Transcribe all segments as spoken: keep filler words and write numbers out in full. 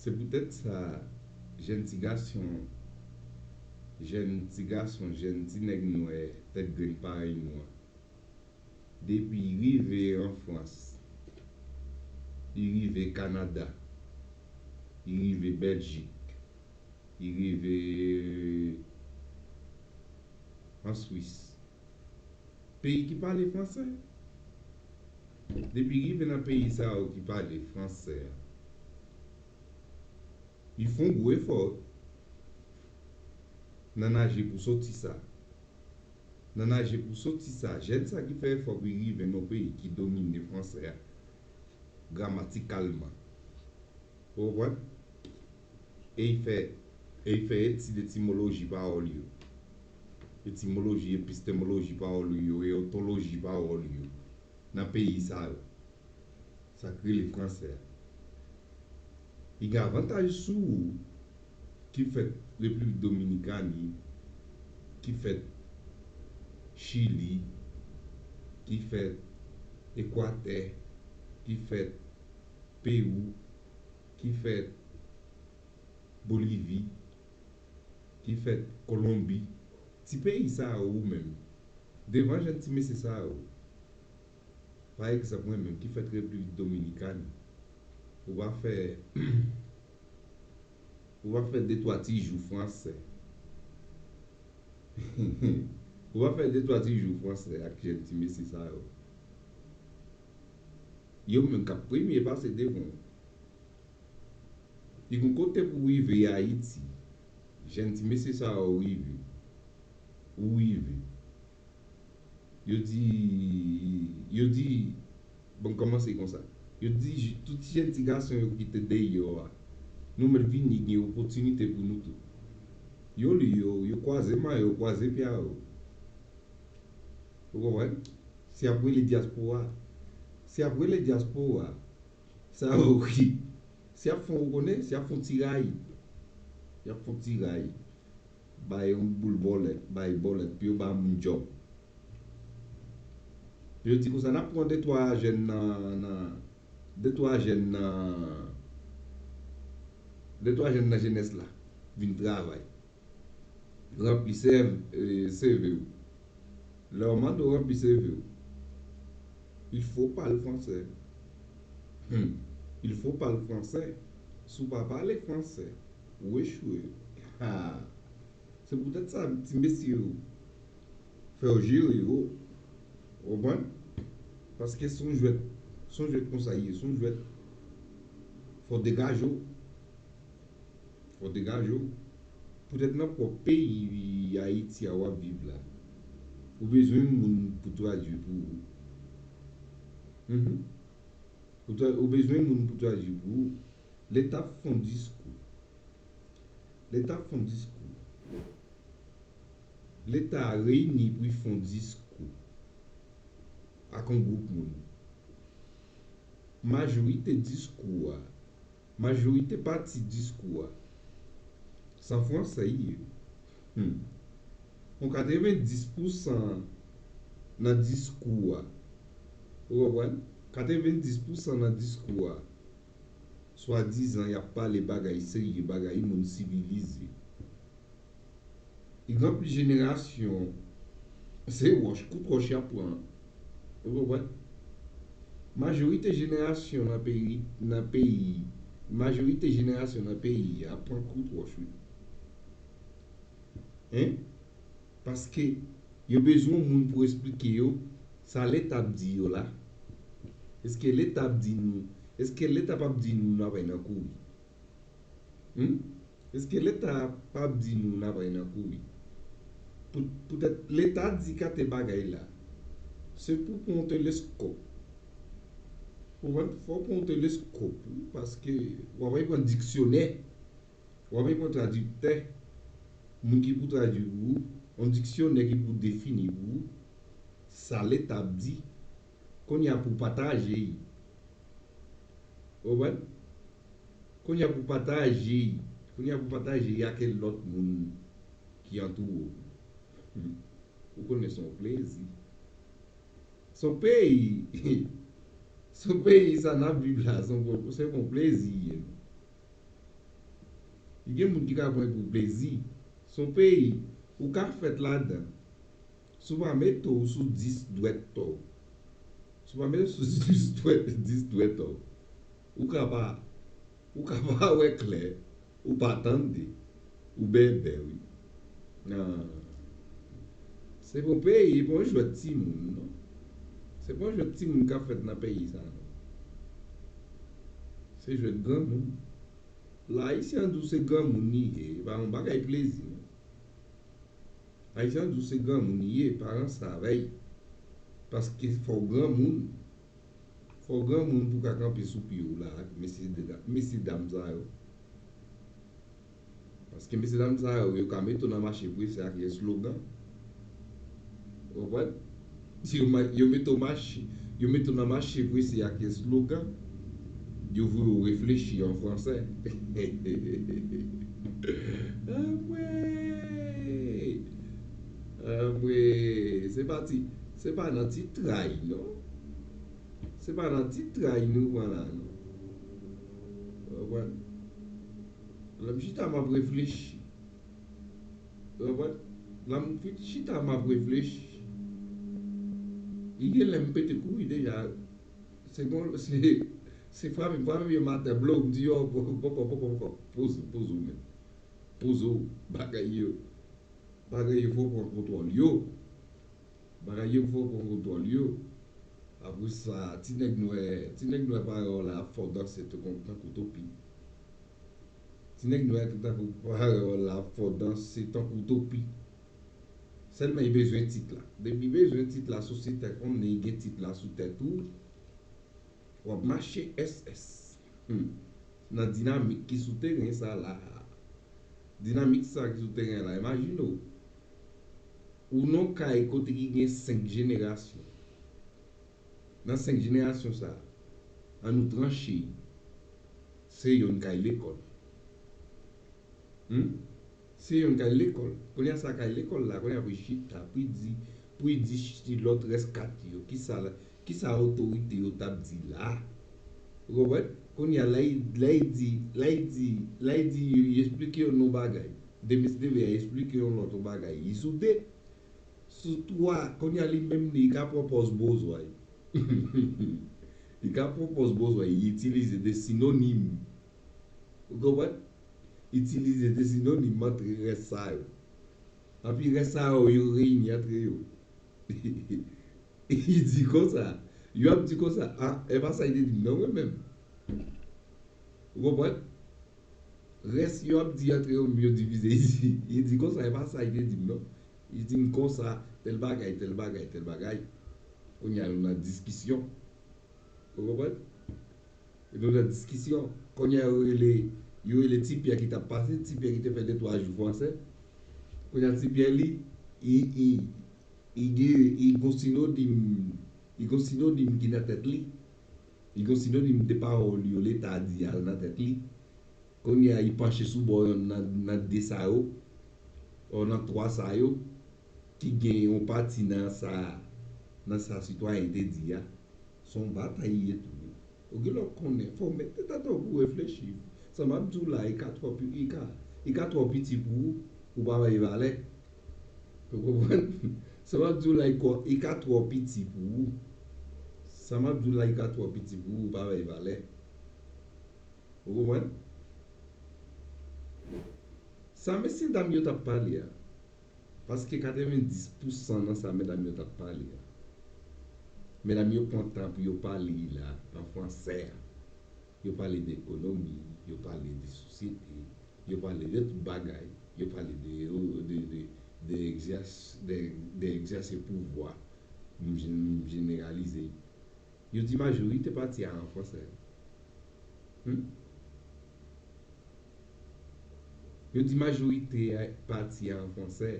Se poutèt sa, jèn ti gason, jèn ti gason, jèn ti nèg nwè, tèt grenn parèy nou an, depi y rive an Frans, y rive Kanada, y rive Bèljik, y rive an Swis, peyi ki pale fransè. Depi y rive nan peyi sa yo ki pale fransè a, y fè yon gwo efò nan naje pou soti sa. Nan naje pou soti sa, jèn sa ki fè efò pou y rive nan yon peyi ki domine fransè a gramatikalman. Ou konprann? E y fè, e y fè etid etimoloji pawòl yo. Etimoloji, epistemoloji pawòl yo, e etoloji pawòl yo nan peyi sa yo. Sa k rele fransè a. Li gen avantaj sou ou ki fèt Repiblik Dominikani, ki fèt Chili, ki fèt Ekwatè, ki fèt Pewou, ki fèt Bolivi, ki fèt Kolonbi, ti peyi sa yo ou menm, devan jèn ti mesye sa yo, pa egzanp mwen menm ki fèt Repiblik Dominikani, ou pa fè ou pa fè de twa ti jou fransè. Ou pa fè de twa ti jou fransè ak jèn ti mesye sa yo. Yo menm k ap premye pase devan w. Li gon kote pou w rive Ayiti. Jèn ti mesye sa yo rive. Ou rive. Yo di, yo di, bon, kòmanse konsa. Yo di, tout jèn ti gason yo ki te deyò a, nou mèt vini gen opòtinite pou nou tou. Yo li yo, yo kwaze mayo, yo kwaze pya yo. Ou konprann? Si y ap rele dyaspora, si y ap rele dyaspora, sa yo ki, si y ap fè, ou konnen, si y ap fè yon ti ray, y ap fè yon ti ray, bay yon boul bòlèt, bay bòlèt pou yo ba moun djòb. Yo di konsa, n ap pran de twa jèn nan, nan, de twa jèn nan, de twa jèn nan jenès la vin travay. Ranpli sèv, e, seve w. Lè yo mande w ranpli seve w, il faut parler français. Hmm. Il faut parler français. Si w pa pale fransè, ou echwe. Ha! Se poutèt sa, ti mesye yo, fè yo jere yo. Ou konprann? Paske se yon jwèt, se yon jwèt konsa ye, se yon jwèt, fò w degaje w. Fò w degaje w. Poutèt nan pwòp peyi Ayiti a w ap viv la, ou bezwen moun pou tradui pou ou. Mhm. Ou tra-, ou bezwen moun pou tradui pou ou. Leta ap fè yon diskou. Leta ap fè yon diskou. Leta a reyini pou l fè yon diskou ak yon gwoup moun. Majorite diskou a, majorite pati diskou a, se an fransè li ye. Hmm. Yon katrevenndis pousan nan diskou a, ou konprann? Katrevenndis pousan nan diskou a, swadizan y ap pale bagay serye, bagay moun sivilize. Li ranpli jenerasyon, se wòch, kout wòch y ap pran. Ou konprann? Majorite jenerasyon nan peyi, nan peyi, majorite jenerasyon nan peyi a pran kout wòch, wi. Hein? Paske yo bezwen yon moun pou esplike yo sa Leta ap di yo la. Èske Leta ap di nou, èske Leta p ap di nou n ap al nan kouri? Hmm? Èske Leta p ap di nou n ap al nan kouri? Pou, poutèt Leta di kate bagay la, se pou pran yon teleskòp. Ou konprann? Fò w pran yon teleskòp, wi, paske w ap al pran diksyonè. W ap pran tradiktè, moun ki pou tradui pou ou, yon diksyonè ki pou defini pou ou sa Leta ap di. Kounye a pou pataje l. Ou konprann? Kounye a pou pataje l. Kounye a pou pataje l ak lòt moun ki antoure w. Ou konnen se yon plezi. Se yon peyi. Se yon peyi sa n ap viv la, se yon, se yon plezi. Gen moun ki ka pran pou plezi. Se yon peyi, ou ka fèt ladan. Si w pa mete w sou dis dwèt to, si w pa mete w sou dis dwèt, dis dwèt to, ou ka pa, ou ka pa wè klè, ou pa tande, ou bèbè, wi. Ah. Se pa yon peyi, e pa yon jwèt timoun, non. Se pa yon jwèt timoun k ap fèt nan peyi sa, non. Se jwèt granmoun. Lè Ayisyen an di w se granmoun li ye, e pa yon bagay plezi, non. Ayisyen an di w se granmoun li ye, pa ranse avè l. Paske fò w granmoun. Fò w granmoun pou w ka kanpe sou pye w la ak mesye dam sa yo. Paske mesye dam sa yo, yo ka mete w nan mache prese ak eslogan. Ou konprann? Yo, yo mete w mache, yo mete w nan mache prese ak eslogan. Yo voye w reflechi an fransè. Anmwey! Anmwey! Se pa ti, se pa nan ti tray, non. Se pa nan ti tray nou pran la, non. Ou konprann? Lè m chita, m ap reflechi. Ou konprann? Lè m fin chita, m ap reflechi. Li gen lè m pete kouri deja. Se bon, se, se frape, frape pye m atè, blo, m di, yo, poko, poko, poko, poze, poze w menm. Poze w, bagay yo. Bagay yo fò pran kontwòl yo. Bagay yo fò pran kontwòl yo. Apre sa, ti nèg nwè, ti nèg nwè parèy w la ap fè w danse tankou, tankou topi. Ti nèg nwè tankou parèy w la ap fè w danse tankou topi. Sèlman li bezwen tit la. Depi li bezwen tit la sou se tèt, kòm li gen tit la sou tèt ou, w ap mache S S. Hmm. Nan dinamik ki sou teren sa la. Dinamik sa ki sou teren la, imajine w. Ou nan kay kote ki gen senk jenerasyon. Nan senk jenerasyon sa, ann nou tranche, se youn k al lekòl. Hmm? Se youn k al lekòl. Kounye a sa k al lekòl la, kounye a pou l chita, pou l di, pou l di lòt rès kat yo, kisa, kisa otorite yo t ap di la. Ou konprann? Kounye a, lè l, lè l di, lè l di, lè l di, li esplike youn yon bagay. Depi se te vle esplike yon lòt yon bagay, li sou de. Sou twa, kounye a li menm li ka pran pòz bozwa. Li ka pran pòz bozwa, li itilize de sinonim. Ou konprann? Itilize de sinonim antre rès sa yo. Anpi rès sa yo, yo reyini antre yo. Li di konsa, yo ap di konsa, a, e pa sa li te di m non, mwen menm. Ou konprann? Rès yo ap di antre yo, yo divize isi. Li di konsa, e pa sa li te di m non. Li di m konsa, tèl bagay, tèl bagay, tèl bagay. Kounye a yo nan diskisyon. Ou konprann? Yo nan diskisyon. Kounye a yo rele, yo rele Ti Pyè ki t ap pase, Ti Pyè ki te fè de twa jou fransè. Kounye a Ti Pyè li, li, li, li gen, li gon sinonim, li gon sinonim ki nan tèt li. Li gon sinonim de pawòl yo Leta di a nan tèt li. Kounye a, li panche sou bò yonn nan, nan de sa yo, o nan twa sa yo, ki gen yon pati nan sa, nan sa sitwayen te di a. Se yon batay li ye tou. Ou gen lè w konnen, fò w mete tèt ou pou w reflechi. Sa m ap di w la, li ka twò pi, li ka, li ka twò piti pou ou, ou pa bay valè. Ou konprann? Sa m ap di w la, li ka twò piti pou ou. Sa m ap di w la, li ka twò piti pou ou, ou pa bay valè. Ou konprann? Sa mesye dam yo t ap pale a, paske katrevenndis pousan nan sa medam yo t ap pale a, medam yo pran tan pou yo pale la an fransè a. Yo pale de ekonomi, yo pale de sosyete, yo pale de tout bagay, yo pale de, de, de, de egzès-, de, de egzèse pouvwa. M jen-, m jeneralize. Yo di majorite pati a an fransè. Hmm? Yo di majorite a pati a an fransè.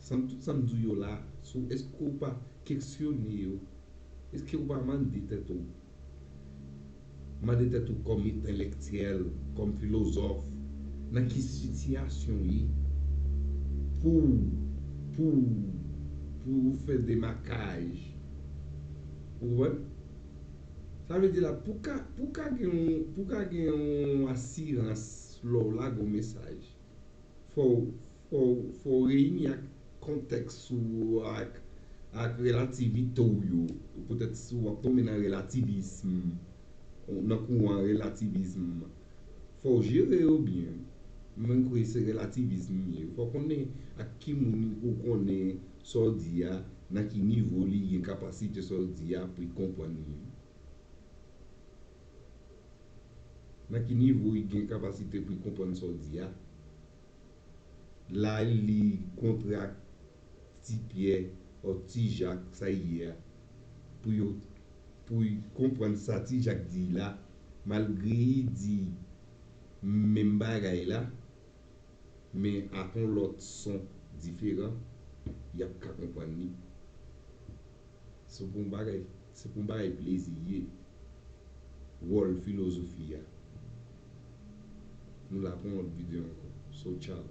Sa m, tout sa m di w yo la, sou, èske w pa kesyone yo? Èske w pa mande tèt ou? Mande tèt ou kòm entèlektyèl, kòm filozòf, nan ki sitiyasyon w ye pou, pou, pou w fè demakaj. Ou konprann? Sa vle di la, pou ka, pou ka gen yon, pou ka gen yon asirans, lè w lage yon mesaj, fò w fò w fò w reyini ak kontèks ou ak ak relativite w yo. Poutèt si w ap tonbe nan relativism, nan kouran relativism, fò w jere yo byen. Mwen kwè se relativism ye. Fò w konnen ak ki moun ou konnen sa w di a, nan ki nivo li gen kapasite sa w di a pou l konprann li. Nan ki nivo li gen kapasite pou l konprann sa w di a. La li kontre ak Ti Pyè o Ti Jak sa ye a pou yo pou y konprann sa Ti Jak di la, malgre y di menm bagay la, men ak yon lòt son diferan, y ap ka konprann li. Se pou yon bagay, se pou yon bagay plezi ye. Wòl filozofi a. Nou la pou yon lòt videyo ankò. So, tchao.